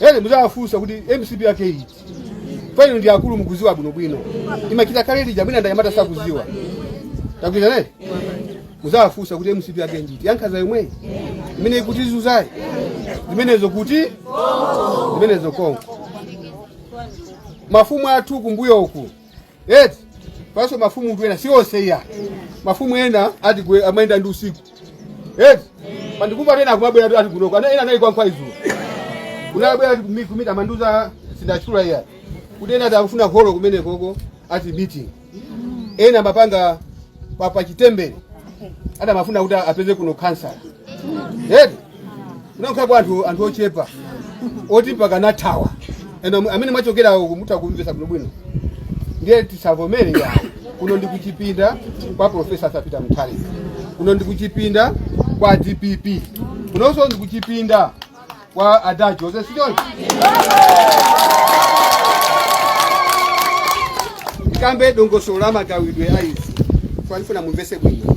ene, muziafusa kuti MCP yake iti. Kwenu ndi akulu mukuziwa bwinobwino, imachita kale lija mwina ndanyamata sakuziwa takuiza ne. Muzawafusa kuti MCP yake nditi, yankhaza yomweyi imene ikutizuzayi, zimenezo kuti zimenezo konko mafumu athu kumbuyo uku eti, paso mafumu tu ena si onse iya, mafumu ena ati amayenda ndi usiku eti, pandikumva tena akumabwera tu ati kunoko ena anali kwankwa izulo kunabwera ati kumita amanduza sindachula iya kuti ena ati akufuna holo kumene koko ati meeting, ena amapanga pa chitembere ati amafuna kuti apeze kuno kansala eti, kunakhala kwa anthu ochepa oti mpaka nathawa eno amene mwachokera uku mutha kumvesa bwinobwino. Ndiye tisavomere ya kuno ndi kuchipinda kwa Profesa Sapita Mutharika, kuno ndi kuchipinda kwa DPP, kunonso ndi kuchipinda kwa Ada Joseph Sichoncho. Ikambe dongosolo la magawidwe a izi fanifuna mumvese bwino.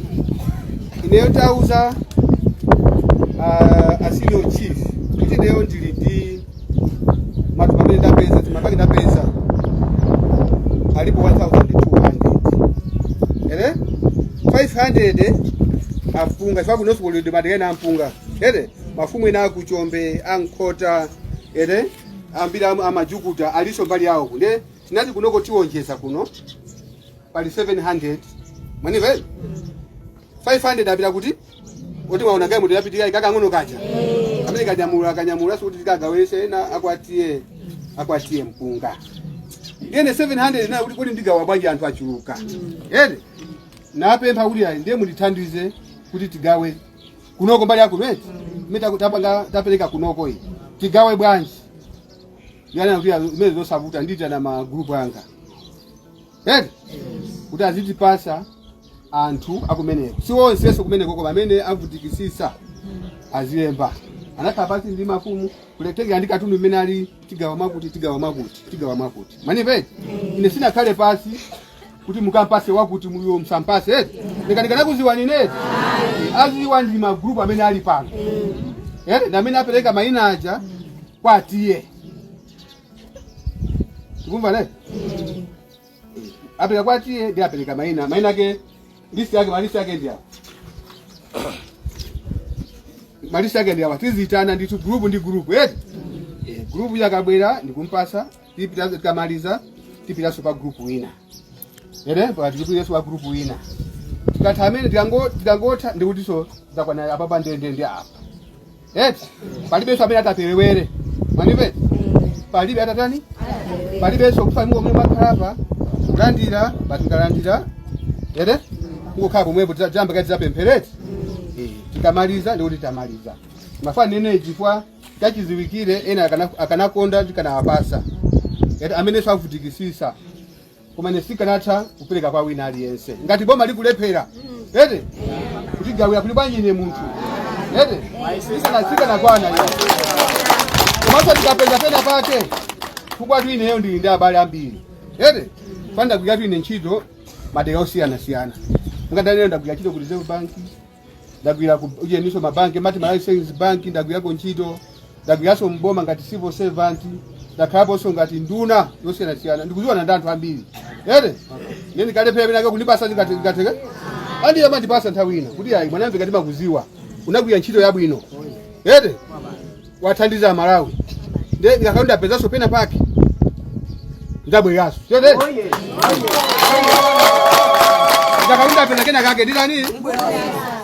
Ineyo tauza a senior chief kuti ineyo ndili ndi matumba amene ndapeza, timapaki ndapeza alipo 1200 ere 500 ampunga, chifukwa kunonso kulidwe madera ena ampunga ere, mafumu ena akuchombe ankhota ere ambiri amajukuta aliso mbali yawo. Nde tinati kunoko tiwonjeza kuno pali 700 maniva 500 apita kuti oti mwaona ngai muti yapitika kakang'ono kaja amene kanyamula kanyamula sikuti tikagawese ena akwatiye mpunga. Ndiyene 700 nayo kuti kodi ndigawa bwanji anthu achuluka ere, napempha kuti ayi, ndiye mundithandize kuti tigawe kunoko mbali yako eti imene tapanga tapereka kunoko iyi tigawe bwanji. Yana kuti imene zosavuta, nditana magrupu anga eti kuti azitipasa anthu akumeneko, si onsenso kumeneko koma amene avutikisisa azilemba. Anakhala pasi ndi mafumu kuletengera ndi katundu imene ali, tigawa mwakuti, tigawa mwakuti, tigawa mwakuti, manipeti. Ine sinakhale pasi kuti mukampase wakuti muyo msampase eti, ndikandikanakuziwani neti aziwa ndi magrupu amene ali pano. Ere ndamene apereka mayina aja kwa T/A. Tikumva ne? Apereka kwa T/A ndi apereka mayina. Mayina ake list yake malist yake ndi awa. Malist yake ndi awa. Tizitana ndithu group ndi group eti. Group yakabwera ndikumpasa tipita tikamaliza tipitanso pa group wina. Ere pakati tipitanso pa group wina. Tikatha amene tikangotha ndikutinso zakwana apapa ndende ndi apa. Eti palibenso amene ataperewere. Mwandimvetsa? Palibe atatani? Palibenso kufa mungu omwe mwakhala kulandira basi mukalandira. Ere kungokhala pomwepo tiyamba kati zapemphereti. Tikamaliza ndikuti tamaliza. Mafana nene chifukwa chachiziwikire ena akanakonda tikanawapasa. Eti amenenso avutikisisa. Koma ine sikanatha kupereka kwa wina aliyense. Ngati boma likulephera. Eti kutigawira kuli bwanji ine munthu. Eti sikanakwana iyo. Komanso tikapeza pena pake chifukwa tu ineyo ndili ndi abale ambiri. Eti fana ndagwira tu ine ntchito madera osiyanasiyana. Mungadanene ndagwira ntchito ku Reserve Bank, ndagwira ku ujeniso mabanki mati Malawi Savings Bank ndagwirako ntchito, ndagwiranso mboma ngati civil servant, ndakhalaponso ngati nduna yosiyanasiyana, ndikuziwana ndi anthu ambiri. Eti ine ndikalephera pena ake kundipasa ngati andi amandipasa nthawi ina kuti ayi mwanamve ngati makuziwa unagwira ntchito yabwino. Eti wathandiza Malawi. Nde ngakhala ndapezanso pena pake ndabweranso. Eti ngakhala ndapeza kena kake nditani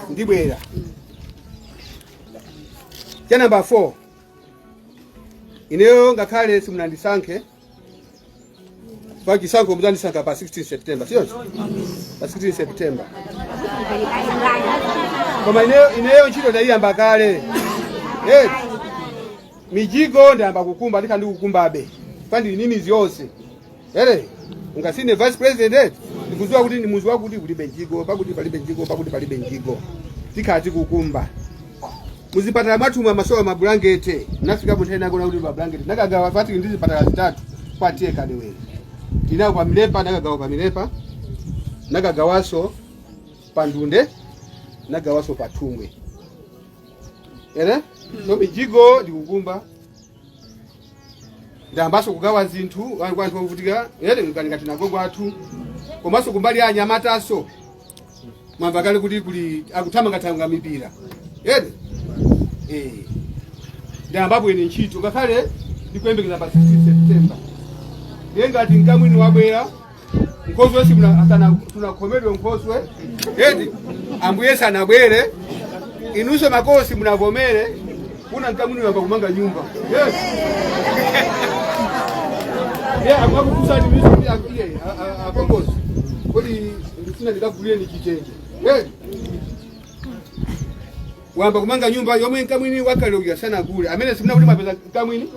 ndibwera. Cha namba 4 ineyo ngakhale simunandisankhe pa chisankho mudzandisankha pa 16 September, siyonso pa 16 September, koma ineyo ntchito ndayiyamba kale. Mijigo ndayamba kukumba, ndikhala ndikukumbabe pandili nini ziyonse. Ere ungasine vice president eti ndikuziwa kuti ndi muzi wakuti kulibe njigo, pakuti palibe njigo, pakuti palibe njigo, tikhala tikukumba. Muzipatala mwathu mwa masowa mabulangete, nafika nthawi nakona kuti mabulangete nakagawa pati ndi zipatala zitatu kwa T/A Kadewere tinawo pa Milepa, nakagawa pa Milepa, nakagawanso pa Ndunde, nagawanso pa Thumwe. Ere so mijigo ndikukumba, ndayambanso kugawa zinthu kwa anthu ovutika. Ere ngati nagogo athu komanso kumbali ya anyamataso mwamva kale kuti kuli akuthamangathamanga mipira. Ere ndayambapo ine ntchito ngakhale ndikuyembekeza pa 16 September. Ndiye ngati mkamwini wabwera nkhoswe tunakhomedwe nkhoswe eti ambuye sanabwere inunso makosi munavomere kuna mkamwini wamba kumanga nyumba. Yes. Ye akwakukusani miso iye akongozi kodi ndifuna ndikagulire ni chitenje. Eti wamba kumanga nyumba yomwe nkamwini wakale uja sanagule amene simuna kuti mwapeza nkamwini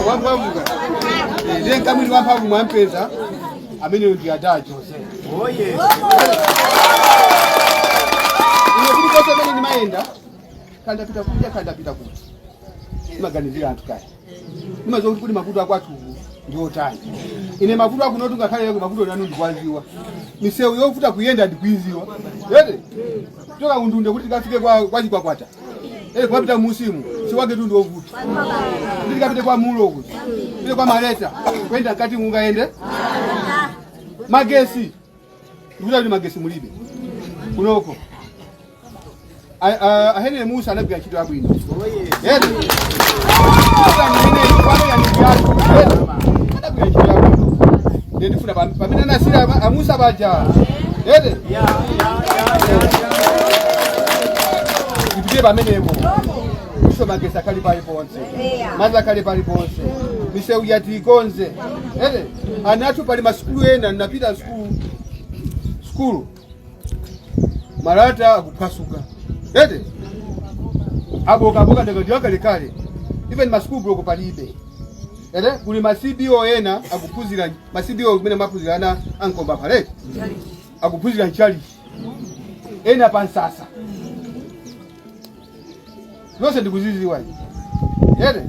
wamphamvu ka. Ndiye nkamwini wamphamvu mwampeza ameneyo ndi ada Jose. Ine kulikonse amene ndimayenda kandapita kuja kandapita kuti imaganizira anthu kaya imaziwa kuti kuli mavuto akwathu ndi otani. Ine mavuto akuno tungakhale mavuto nanu ndikwaziwa, misewu yovuta kuyenda ndikuiziwa. Ete toka undunde kuti tikafike kwa Chikwakwata kumapita musimu siwake tu ndiovuta kuti tikapite kwa Mulo kuti pite kwa Maleta kuyenda mkati mungaende magesi ndikuti kuti magesi mulibe kunoko. Ahenere Musa anagwira ntchito yabwino. Ete adagwira ntchito yabwino. Ndiye ndifuna pamene anasira amusa paja ete ndipitire pamenepo iso magesi akhale paliponse, madzi akhale paliponse, misewu yatiikonze. Ete anathu pali masukulu ena napita sukulu malata akuphwasuka ete abokaboka ndakati yakalekale even masukulu block palibe. Ete kuli ma CBO ena akuphunzira ma CBO kumene maphunzira ana ankomba palete akuphunzira mchalichi ena pansasa zonse ndikuziziwa. Ete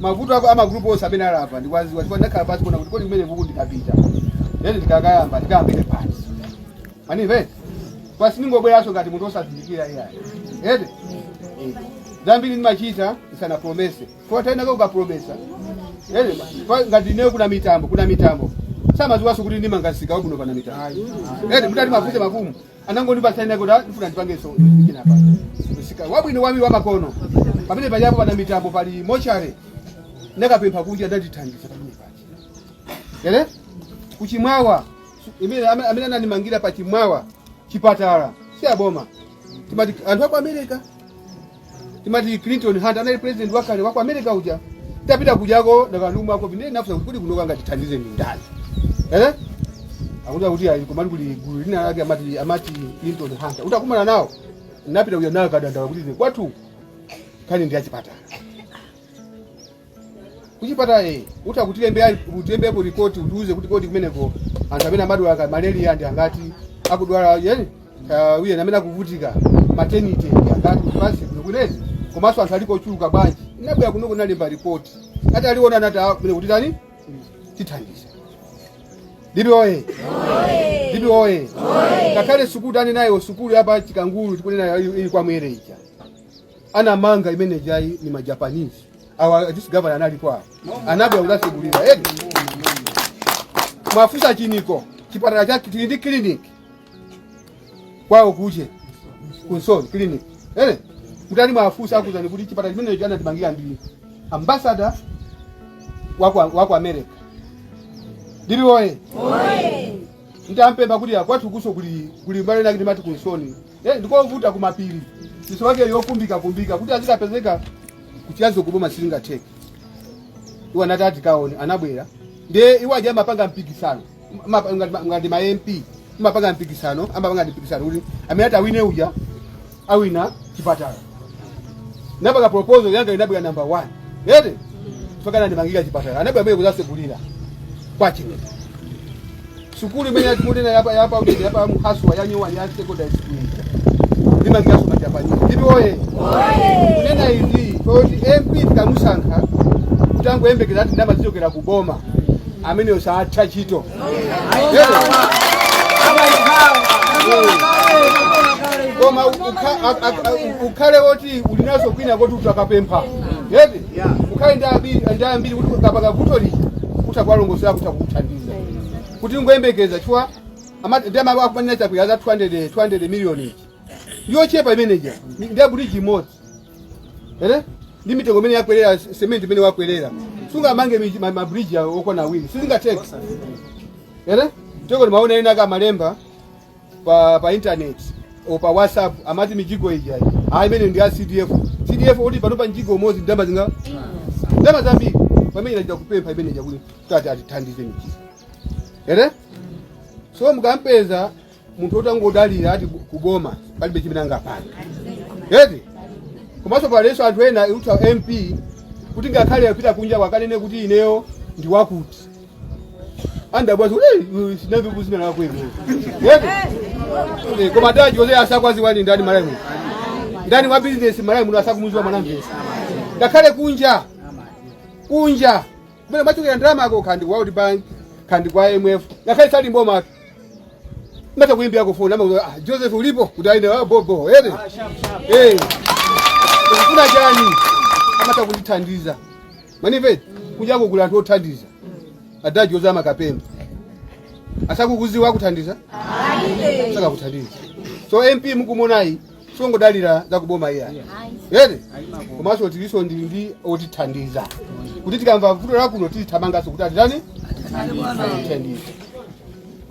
mavuto ako amagrupu onse amene alapa ndikwaziwa chifukwa ndakhala pasi kuona kuti kodi kumene kuku ndikapita ete ndikakayamba ndikayambire pasi manimve pasi ningobweranso ngati munthu osazindikira iyayi. Ete Zambiri ndimachita ndisanapromese, fotainaka ukapromesa. Ere, ngati ineyo kuna mitambo samaziwaso kuti ndimangasika kuno pana mitambo. Ere, mutati mafuze mafumu anangondipasaina kuti ndifuna ndipangeso ikinapa msika wabwino wami wamakono pamene pajapo pana mitambo, pali mortuary, ndakapempha kunja, ndatithandiza pamene paja. Ere, kuchimwawa imene amene anandimangira pa Chimwawa chipatala si aboma, timati anthu aku America, timati Clinton Hunter, anali president wakale waku America uja. Tapita kujako ndakalumako vine nafusa kuti kuno kanga tithandize ni ndani? Ere, akuti kuti ayi, komani kuli gulu lina lake amati Clinton Hunter, utakumana nawo. Napita kuja nawo kadandawa kuti ine kwathu khani ndi achipatala, kuchipatala. Utakutilembea utembepo ripoti, utiuze kuti kodi kumeneko anthu amene amadwala malaria ndi angati, akudwala yeni wiye amene akuvutika maternity ndi angati pasi kuno kunezi, komanso anthu aliko ochuluka bwanji. Inabwera kuno kunalemba ripoti, ati aliona nati, "Ah, kumene kuti tani tithandiza." DPP oye! DPP oye! Ngakhale sukulu tani nayo, sukulu yapa Chikangulu tikunena ili kwa Mwere ija, anamanga imene jayi ni Majapanese awa. This governor analipo apo, anabwera kudzatsegulira. Edi, mwafusa chiniko chipatala chake tili ndi clinic kwawo kuche kunsoni clinic. Ere, mutani mwafusa akuzani kuti chipatala chimenecho anatimangira ndi ambassador waku America. DPP oye! Ntampemba kuti akwathu kuso kuli mbali nake timati kunsoni, ndikovuta kumapiri, iso wake yokumbika kumbika kuti azikapezeka kuchiyazo kuboma sizingatheke. Iwo anati atikaone, anabwera. Ndiye iwo aja amapanga mpikisano, ngati ma MP amapanga mpikisano, amapanga mpikisano kuti amene ati awine uja awina chipatala. Napanga proposal yanga, inabwera number one. Ete fakana ndimangira chipatala, anabwera amene kuzasegulira kwachineka sukulu imene yatikunena yapa ujeni yapa Muhaswa ya nyuwani ya secondary school ija ndimangiranso Majapanese. DPP oye! Kunena izi kuti MP tikamusankha kuti angoyembekeza ati ndamazichokera kuboma, ameneyo saatha chito. Koma ukhale woti ulinaso kwina koti utakapempha, eti ukhale ndi ambiri kuti ukapanga vuto lija utakwalongosera kuti akukuthandiza, kuti ngoyembekeza chifukwa ndi akumanena chakwera za 200 200 million ichi ndiyochepa imeneja, ndiya bridge imodzi. Ere, ndi mitengo imene yakwerera, cement imene wakwerera, sungamange mabridge okwana awiri, sizingatheke. Ere, mtengo ndimaona ena akamalemba pa internet o pa WhatsApp, amati mijigo ija, ah, imene ndi ya CDF. CDF kuti pano pa mjigo umodzi ndalama zinga, ndalama zambiri pamene inachita kupempha imene ija kuti tati atithandize mijigo. Ere, so mukampeza munthu otangodalira ati kuboma, palibe chimene angapange, eti. Komanso palenso anthu ena utha MP kuti ngakhale apita kunja kwakanene kuti ineyo ndi wakuti, andabwa sinamve kuzina lako imo, eti. Koma daji oze asakwaziwani ndani Malawi muno, ndani wa business Malawi muno asakumuziwa Mwanamvesa? Ngakhale kunja kumene mwachokera ndalama ako, khandi kwa World Bank, khandi kwa IMF, ngakhale sali mboma, mata kuimbira kufuna ama, "Ah, Joseph ulipo?" Kuti aine, "Ah, bobo." Ere, ukufuna chani? Amata kundithandiza manive kunjako kuli anthu othandiza. Adaji ozama kapemba asakukuziwa kuthandiza, sakakuthandiza. So MP mukumuonayi songodalira zakuboma iya, ere. Komanso tiliso ndi otithandiza kuti tikamva vuto lakuno tithamangaso kuti atitani, atithandize.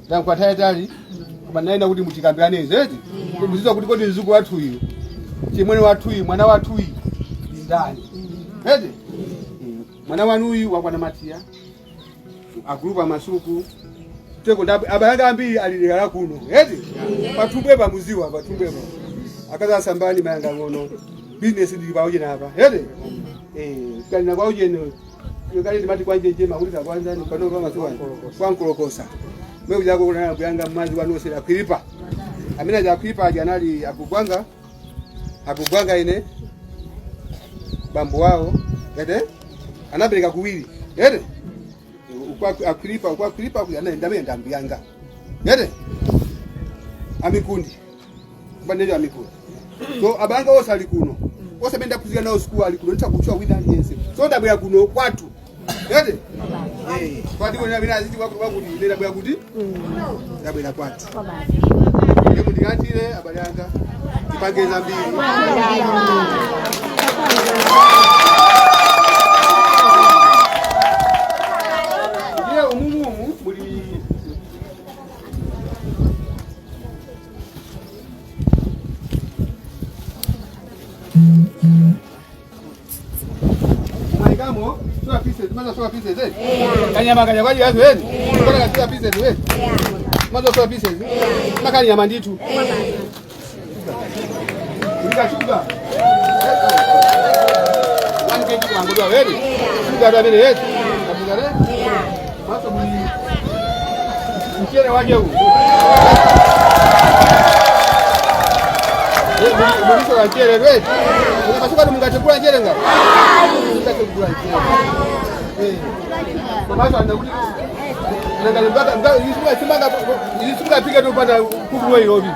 Tankwatayatali, koma naina kuti mutikambirane zedi, muzidziwa kuti kodi mzukulu wathuyu, chimwene wathuyu, mwana wathuyu ndi ndani, eti. Mwana wanuyu wakwana matiya agulupu amasuku teko abayanga ambiri alilekala kuno, eti, patumbwepa muziwa patumbwepa akazasambani mayanga ngono business ndili paujeni apa, eti. Kalina kwaujeni kale ndimati kwanjenjema kuti kakwanzani pano pamasuku kwankolokosa mwe kujako kunana kuyanga mmazi wanosera akhwiripa amene aja akhwiripa aja anali akugwanga ine bambo wawo, ete, anabereka kuwiri, ete. Akhwiripa ukwakhwiripa ndamene ndambuyanga, ete, amikundi kubanejo amikundi. So abanga wose ali kuno. Onse amene ndaphunzira nawo sukulu ali kuno, nditha wina aliyense. So ndabwera kuno kwathu. Ete? Eh, kwati kuno amene aziti wakuti wakuti ine ndabwera kuti? Ndabwera kwathu. Ndiye mundilandire abale anga, tipange zambiri. Ndiye umumumu muli mwaikamo soya pieces, maza soya pieces eh? Kanyama kanya kwaji yazo eh? Kona ka soya pieces eh? Maza soya pieces. Makani nyama nditu. Kulika shuga. Wani keji kwa wewe. Shuga ndo amene eh? Kabisa eh? Maso muli mchere waje huu. Muliso la mchere wewe. Mukasuka mungatekula mchere nga? Mungatekula mchere. Eh. Maso anakuti nanga mpaka mpaka isimba isimba pika topata kuku wewe lobi.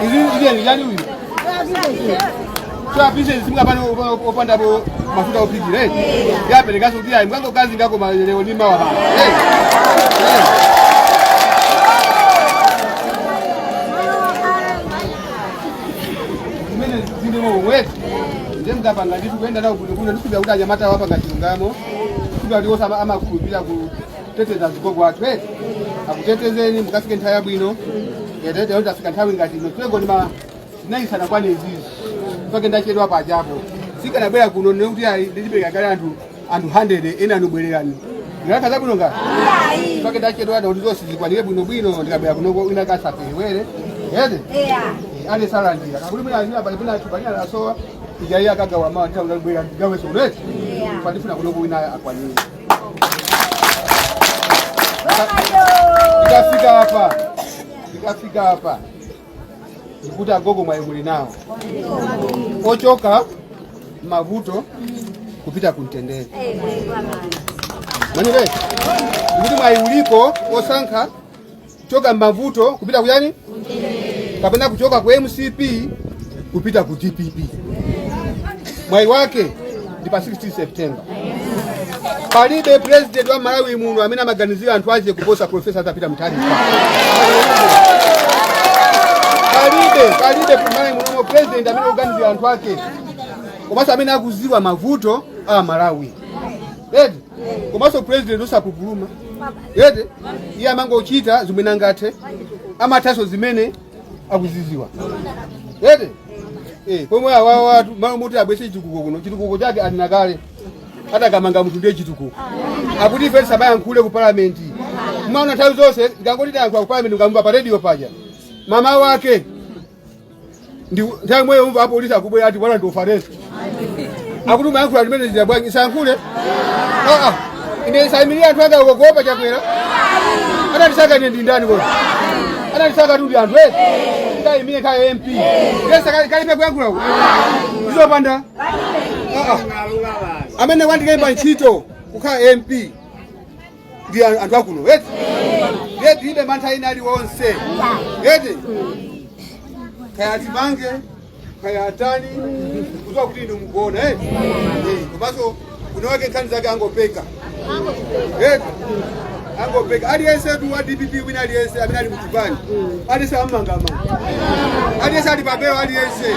Izi izi ni yani huyu. So apise simba pano opanda bo mafuta opikira eh. Yapereka kuti ayi mkango kazi ngako leo ni mawa. Eh. Zimene zilimo wetu. Ndiye mkapanga nditu kuenda nawo kuno kuno ndikubya kuti anyamata wapanga chilungamo. Kubya kuti osama amakhulupirira kuteteza zigogo athu eh. Akutetezeni mukafike nthawi yabwino. Yetete kuti afika nthawi ngati ino. Twego ndima ndinayisana kwani izizi. Mpaka ndachedwa pachapo. Sikanabwera kuno nekuti ayi ndilipereka kale anthu 100 ena anubwererani. Ndinakhala zabwino ngati? Mpaka ndachedwa kuti zonse zikwanire bwinobwino ndikabwera kunoko ina kasapewere. Yete? Ale salandira. Kakuli mwina azina pali pina chupanya lasowa. Ijayi akagawa mawa nthawi ndabwera ndigawe solete. Pandifuna kunoko wina akwanire. Ndikafika apa. Ndikafika apa. Ndikuti agogo mwayi muli nawo. Ochoka mavuto kupita kuntendere. Manire? Ndikuti mwayi ulipo osankha kuchoka mavuto kupita kuyani? Kapena kuchoka ku MCP kupita ku DPP. Mwayi wake ndi pa 16 September. Palibe president wa Malawi muno amene amaganizira anthu aje kuposa Professor Arthur Mutharika. Palibe ku Malawi muno president amene oganizira anthu ake. Komanso amene akuziwa mavuto a Malawi. Edi? Komanso president osapupuluma. Edi? Iye amangochita zimene angathe. Amathaso zimene akuziziwa. Edi? Eh, pomwe awawa watu malo muti abwese chitukuko kuno, chitukuko chake alinakale. Atakamanga munthu ndiye chitukuko. Akuti ife tisabayankhule ku parliament. Maona nthawi zonse ngangoti tayankhula ku parliament ngamva pa radio paja. Mama wake ndi nthawi imweyo umva apolisi akubwera ati warrant of arrest. Akuti umayankhula limene zija bwanji isayankhule? Ah ah. Ine isayimirira anthu anga uko kuopa chakwera. Anatisaka ine ndi ndani kodi? Anatisaka ndi anthu eh? Ndayimire kaya MP. Yesa kalipe kuyankhula uko. Ndizopanda. Ah ah. Amene wandikemba ntchito kukhala MP ndi anthu akuno eti? Ndiye tilibe mantha ina aliwonse. Eti? Kaya timange, kaya atani, kuzowa kuti inu mukuona eti? Komanso kunowake nkhani zake angopeka. Eti? Angopeka. Aliyense tu wa DPP wina aliyense amene ali muchipani. Aliyense ammangamanga. Aliyense ali pabelo aliyense.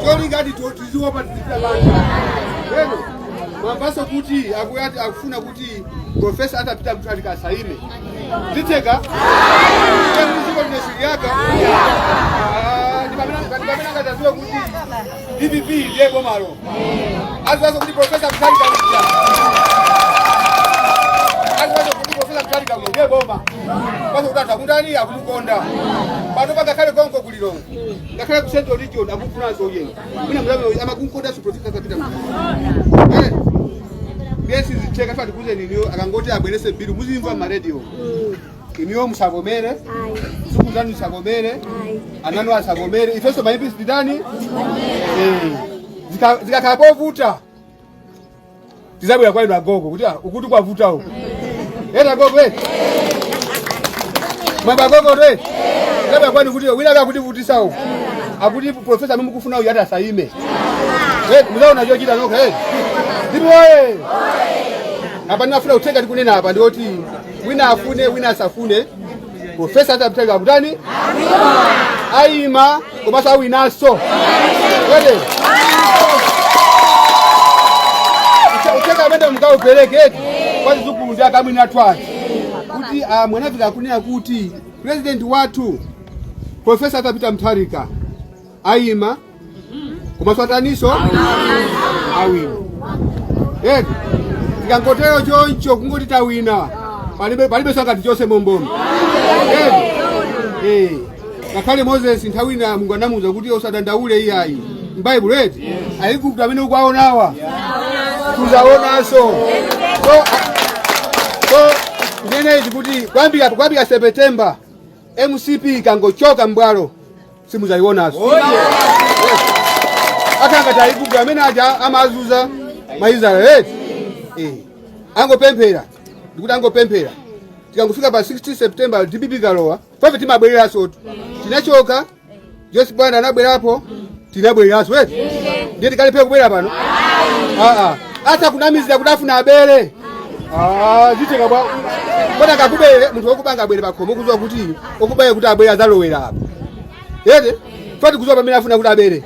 Cholinga ati tiziopa tizipita mantha. Eti? Mwambaso kuti akuyati akufuna kuti Professor atapita Mutharika asaime. Zitheka? Ziko linasiriaka. Ndipamene angataziwe kuti DPP ndiye bomalo. Aziwazo kuti Professor Mutharika uja. Aziwazo kuti Professor Mutharika uja ndiye boma. Kwaso kuti anthu akundani akumukonda. Pano pangakhale konko kulilongo. Ngakhale ku Central Region akufunanso uyeni. Mwina mzabe amakunkonda su Professor atapita Mutharika. Eh. Ndiye sizitheka fati kuze niniyo akangoti abwerese bill muzimva ma radio. Iniyo musavomere. Siku zanu musavomere. Ananu asavomere. Ifeso ma MP ndani? Eh. Zikakhala povuta. Tizabwera kwa inu agogo kuti ukuti kwavuta uku. Era agogo eh. Mwamba agogo eh. Tizabwera kwa inu kuti wina akakuti vutisa uku. Akuti professor mimi kufuna uyu ati asaime. Muzaona chochita nokha eti. Ndipo oye! Apa ndinafuna kuthenga tikunena apa ndioti wina afune wina asafune, Professor Arthur akutani? Ayima komanso awinanso. Kwete? Uthenga amene mukaupereke eti kwa zidzukulu ndi akamwini athu aja kuti Mwanafika akunena kuti president wathu Professor Arthur Peter Mutharika ayima komanso ataniso awina eti. Tikangotero choncho, kungoti tawina, palibe palibe sangati chonse mombomo eti. Ngakhale Moses nthawi ina Mulungu anamuwuza kuti usadandaule iyayi, m'Baibulo eti, Aigupto amene ukuwaonawa tuzaonanso. So ndinene kuti kuyambira September MCP ikangochoka mbwalo simuzayionanso. Yes. Akangati Aigupto amene aja amazuza Maisraeli eti, angopemphera, ndikuti angopemphera. Tikangofika pa 16 September DPP kalowa fafe timabwereranso. Tinachoka, Joyce Banda anabwerapo, tinabwereranso eti. Ndiye tikalephera kubwera pano? Aa, ata kunamizira kuti afuna abere. Ah, zitenga bwa kodi akakubere munthu wokubanga abwere pakhomo kuziwa kuti okubaye kuti abwere azalowera apa ete. Fa tikuziwa pamene afuna kuti abere,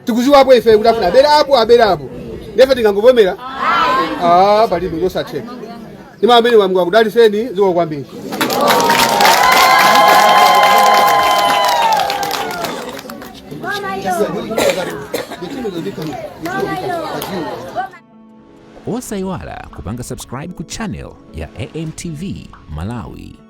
tikuziwapo ife kuti afuna abere apo, abere apo, ndefe tingangovomera? Ah, palibe, zosatheka. Ndima amene Mulungu akudaliseni ziko kwambiri. Osayiwala kupanga subscribe ku channel ya AMTV Malawi.